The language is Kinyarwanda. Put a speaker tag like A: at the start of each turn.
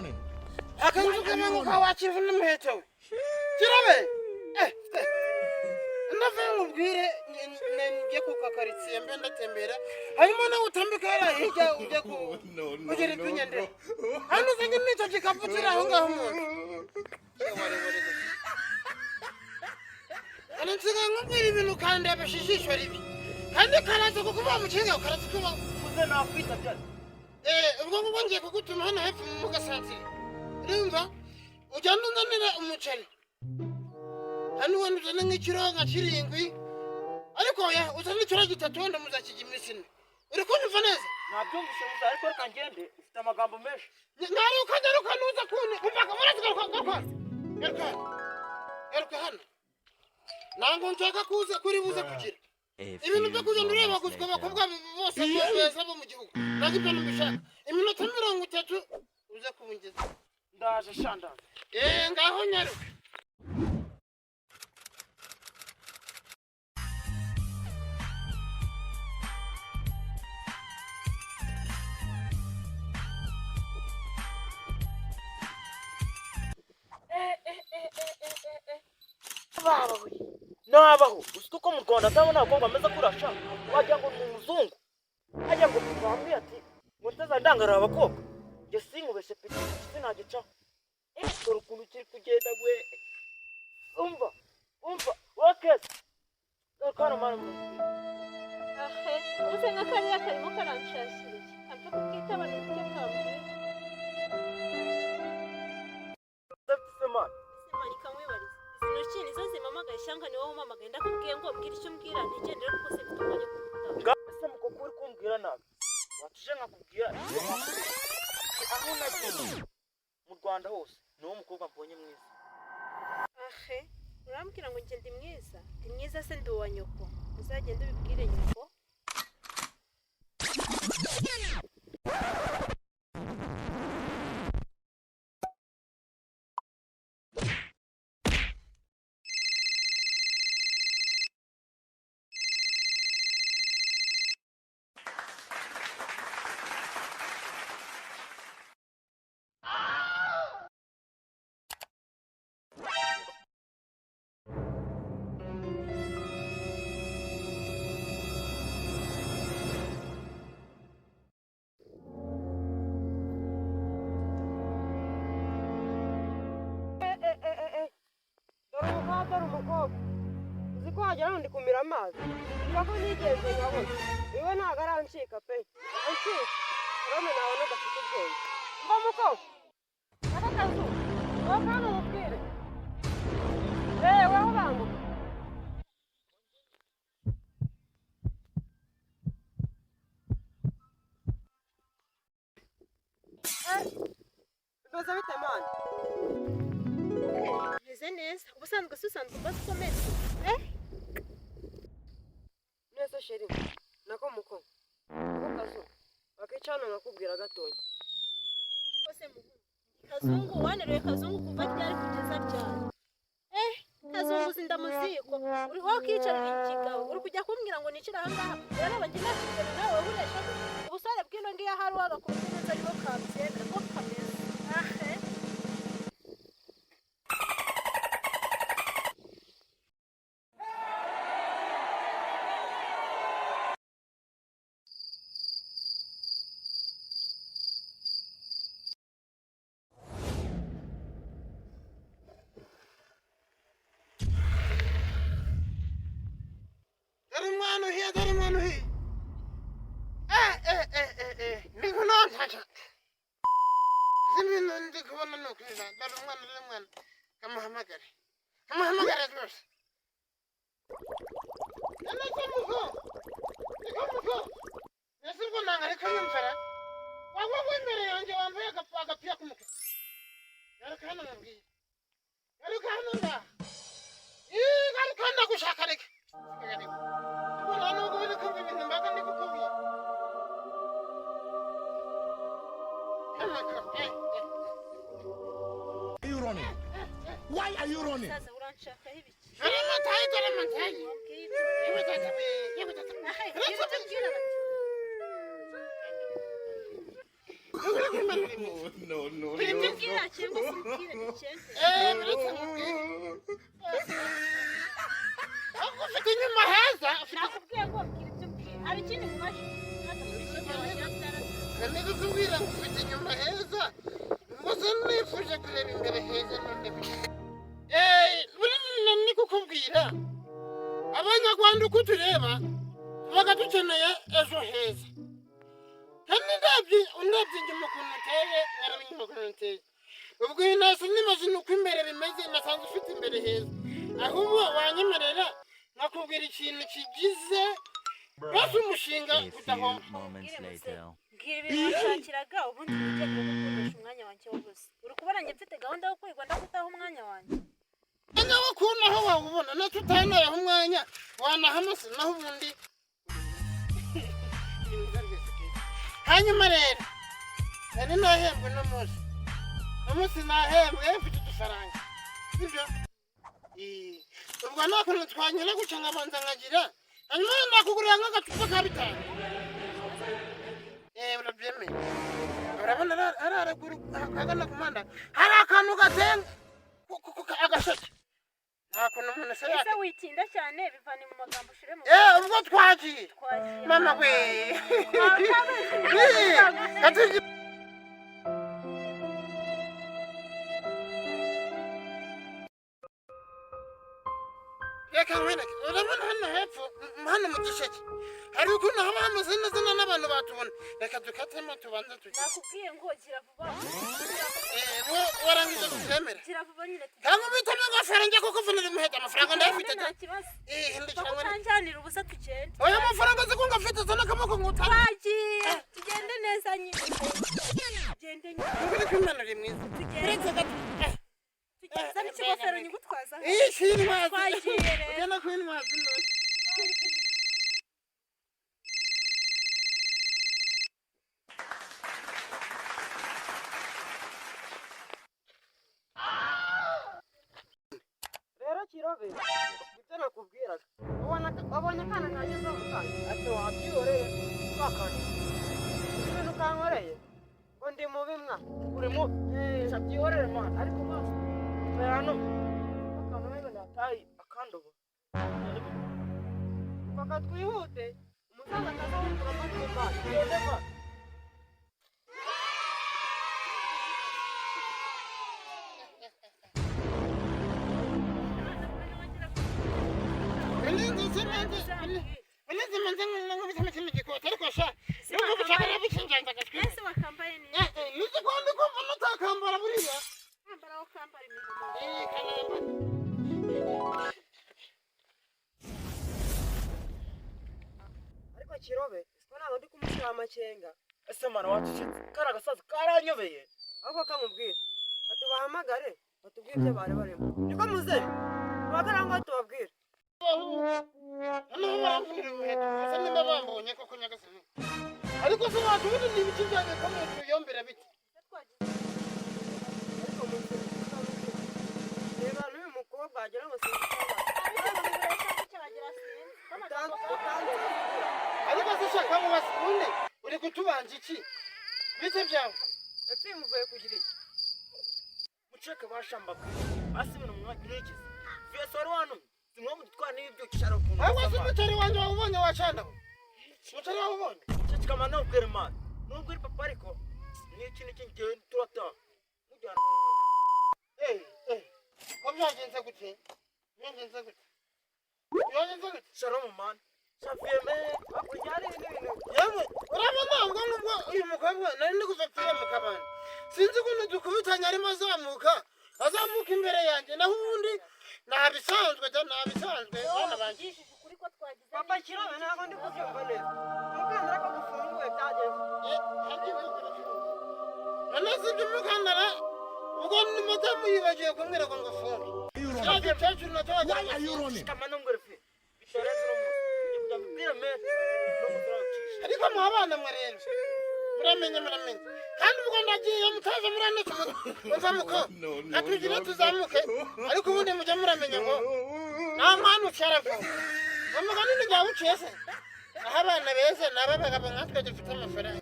A: Running?
B: Akanzu kamanguka wakira n'umuheto we kirabe. Eh, ndava nkubwire, ngiye ku kakaritsiye mbe ndatembera, hanyuma nawe utambike hariya hirya ujye ku
A: No, no,
B: ugera
A: no,
B: ipfinyendera
A: no.
B: Hano uzanye n'icyo gikapu kiri aho ngaho umuntu. Hano nsigaye nkubwira ibintu ukandebesha ijisho ribi, kandi karaza kukuba mu kinga karaza kuba.
C: Uze nakwitabye.
B: Eh, ubwo ngubwo ngiye kugutuma hano hepfo mu gasantere, urumva? Ujyana unzanira umuceri hano, wenda uzane nk'ikiro nka 7, ariko oya, uzane ikiro 3, wenda muzakijya iminsi 4. Uri kunyumva neza?
C: Nabyumvise muze, ariko reka ngende, ufite amagambo menshi.
B: Nyaruka, nyaruka, nuza kune umva, uretse garuka, garuka, garuka hano, garuka hano. Ntabwo nshaka kuza kuri buze kugira ibintu byo kugenda ureba gusa abakobwa bose beza bo mu gihugu. Ntabwo ibyo mbishaka. Iminota 30 uze kubungeza.
C: Ndaje sha, ndaje.
B: Eh, ngaho nyaruka.
C: Babawe nabaho, uzi ko mu Rwanda atabona abakobwa bameze kurasha, wagira ngo ni umuzungu, wagira ngo bambwiye ati ngo ntazandangarira abakobwa. Njye sinkubeshye pe, sinagicaho. Eh, dore ukuntu kiri kugenda we. Umva, umva wowe keza, dore ko hano mara.
D: Ahe, ubuze nka kariya karimo karanshashiriye, kapfa kukitaba icyo kambwira.
C: Udafite mani.
D: Ese mani, kamwibariza, izi ntoki nizo zimpamagaye cyangwa ni wowe umpamagaye? Ndakubwiye ngo mbwira icyo umbwira ntigendere, kuko se mfite umwanya wo kugutaba.
C: Ese mukoko, uri kumbwira nabi, watuje nkakubwira ibyo nakubwiye. Aho nagiye mu Rwanda hose, ni wowe mukobwa mbonye mwiza.
D: Ahe, urambwira ngo njye ndi mwiza? Ndi mwiza se ndi uwa nyoko? Uzagende ubibwire nyoko.
E: Dore umukobwa, dore umukobwa! Uzi ko wagira ngo ndi kumira amazi? Niba ko nigeze nkabona iwe, ntabwo arancika pe, ancika urabona nabona adafite ubwenge. Mva mukobwa, aka kazu wowe hano umubwire. Eee, weho banguka. Eh, bimeze bite mani?
D: Meze neza. Ubusanzwe se usanzwe umbaza uko meze? Eh.
E: Neza chérie, nako muko, ako kazu wakica hano nkakubwira gatoya.
D: Kose muhungu, kazungu waneruye kazungu kuva ryari kugeza ryari? Eh, kazungu uzinda mu ziko uri wakicarira ikigabo, uri kujya kumbwira ngo nicare aha ngaha? Urareba njye nakigero nawe uresha ubusore bw'ino ngiyo, ahari wagakubita neza ariko kabyemera ko kameze. Ahe.
B: Dore umwana uhiye, dore umwana uhiye! Eh, eh, eh, eh, eh, ndi kunontasha izi bintu ndi kubona ni ukwiza. Dore umwana, dore umwana! Kamuhamagare, kamuhamagare rwose. None se muko, niko muko, ese ubwo nanga ariko nyumvira waba imbere yanjye wambaye agapira k'umukara? Garuka hano mubwire, garuka hano ngaha. Ii, garuka, ndagushaka. Reka reka, ubwo nta nubwo uri kumva ibintu mbaga ndi kukubwira. Eh, eh.
A: Are you running? Why are you running?
D: Saza, uranshakaho ibiki?
B: Dore amatayi, dore amatayi!
D: Wabwira.
B: Yewe data we, yewe data!
D: Ahe, bwira icyo umbwira bati.
A: No, no, no.
D: Mbwira cyangwa se umbwire dukende.
B: Uretse nkubwire, ahubwo ufite inyuma heza, ufite
D: Nakubwiye ngo mbwira ibyo umbwira. Hari ikindi nkubaje?
B: Nari kukubwira ngo ufite inyuma heza, gusa nifuje kureba imbere heza. None buri ni kukubwira, Abanyarwanda uko tureba tubaga dukeneye ejo heza. Kandi ndebye, undebye inyuma ukuntu uteye, nkareba inyuma ukuntu uteye, ubwo iyi nasi nibaje ni uko imbere bimeze, nasanze ufite imbere heza. Ahubwo wanyemerera nkakubwira ikintu kigize rwose umushinga
F: A few
B: udahomba.
F: moments later.
D: Mbwira ibintu washakiraga, ubundi wigendere no gukoresha umwanya wanjye w'ubusa. Uri kubona njye mfite gahunda yo kwigwa, ndagutaho umwanya wanjye.
B: Umwanya wo kubona aho wawubona natwe utanayeho umwanya wanahamase, naho ubundi. Hanyuma rero nari nahembwe uno munsi, uno munsi nahembwe, mfite udufaranga, sibyo? Ubwo nta kuntu twanyura gutya nkabanza nkagira, hanyuma nakugurira nk'agacupa ka 5. Urabyemeye? Urabona hariya haruguru ahagana ku muhanda hari akantu gatenga agasheke, nta kuntu umuntu se
D: Ese
B: yaka
D: witinda cyane, bivane mu magambo ushire mu
B: Ubwo twagiye.
D: Twagiye.
B: Mama we. Katugi- Reka nkwereke, urabona hano hepfo, hano mu gisheke hari ukuntu haba hameze neza n'abantu batubona. Reka dukatemo tubanze tujye.
D: Nakubwiye ngo gira vuba.
B: Warangije kubyemera?
D: Gira vuba nyine tugende.
B: Cyangwa ubitamo ingofero njya kukuvunira umuheto, amafaranga ndayafite.
D: Nta kibazo.
B: Hindukira nkwereke.
D: Bakutanjanira ubusa, tugende.
B: Oya, amafaranga azi ko ngafite, zana akaboko ngutane.
D: Twagiye, tugende neza nyine, tugende nyine.
B: Ngwino kw'Imana, uri mwiza.
D: Tugende.
B: Uretse gato.
D: Tugeze n'ikigofero nyigutwaza.
B: Iyi shintwazi.
D: Twagiye rero.
B: Ugenda kw'intwazi none.
E: Rero Kirobe, ibyo nakubwiraga, wabonye akana kagezeho mu kanya.
C: Ati wabyihoreye twakanye.
E: Ibintu kankoreye ngo ndi mubi mwa.
C: Uri mubi. Sha, byihorere man, ariko man mbere hano akantu niba natayi akandobo.
E: Paka twihute, umusaza atazawukura amatwi mwana.
C: Tugende man.
B: Ulinzi manze nkubita kino gikoti, ariko sha nubwo bucagara bukingenza agatwi.
D: Ese wakambaye neza?
B: Nizi ko ndi kumva nutakambara buriya.
D: Kwambara aho kambara imihomo.
B: Kanamba.
E: Ariko Kirobe, siko ntabwo ndi kumushyira amakenga.
C: Ese man, wacecetse, kari agasaza karanyobeye.
E: Ahubwo kamubwira batubahamagare batubwire ibyo bari barimo. Niko muzehe, tubagara ngo tubabwire.
B: Noneho baramvunira umuheto gusa nimba bambonye koko nyagasani. Ariko se wacu ubundi ni ibiki byanjye ko mutuyombera bite?
E: Ariko muzehe, reba n'uyu mukobwa wagira ngo sinzi.
B: Ariko se shaka mubaze, ubundi uri kutubanja iki? Bite byawe?
E: Epfo muvuye kugira iki?
C: Muceke bashambaka hasi ibintu mwigize viyesi wari wantumye simwe mudutwara n'ibyo cyaro ukuntu.
B: Ahubwo se umuceri wanjye wawubonye wacana? Umuceri wawubonye?
C: Ceceka man, nubwire man, nubwo uri papa, ariko ni iki n'iki, ngewe turataha mujyana muri
B: Ko byagenze gute? Byagenze gute? Byagenze gute?
C: Shalom man, shaviyeme.
E: Hakurya hari ibindi bintu.
B: Yewe, urabona ubwo ngubwo uyu mukobwa nari ndi kuva pfira mu kabande, sinzi ukuntu dukubitanye arimo azamuka, azamuka imbere yanjye. Naho ubundi nta bisanzwe da, nta bisanzwe bana banjye.
D: Tuvugishije ukuri ko twagize.
E: Papa Kirobe, ntabwo ndi kubyumva neza. Umukandara ko gufunguye byagenze?
B: None si ibyo umukandara, ubwo ni madamu yibagiwe kumbwira ngo ngufunge. Cya gikecuru nacyo wagira
A: Why
B: ngo
A: are you running?
C: Ceceka man, nubwire fi bitarenze uno munsi njye mbwira me no mutaracisha.
B: Ariko mwa bana mwe rero, muramenye, muramenye. Kandi ubwo ndagiye, mutaza muraneka umva muko atugire tuzamuke. Ariko ubundi mujya muramenya ngo nta mwana ucyara vuba, umugani ntibyawuciye se. Aho abana beza ni ab'abagabo nkatwe dufite amafaranga.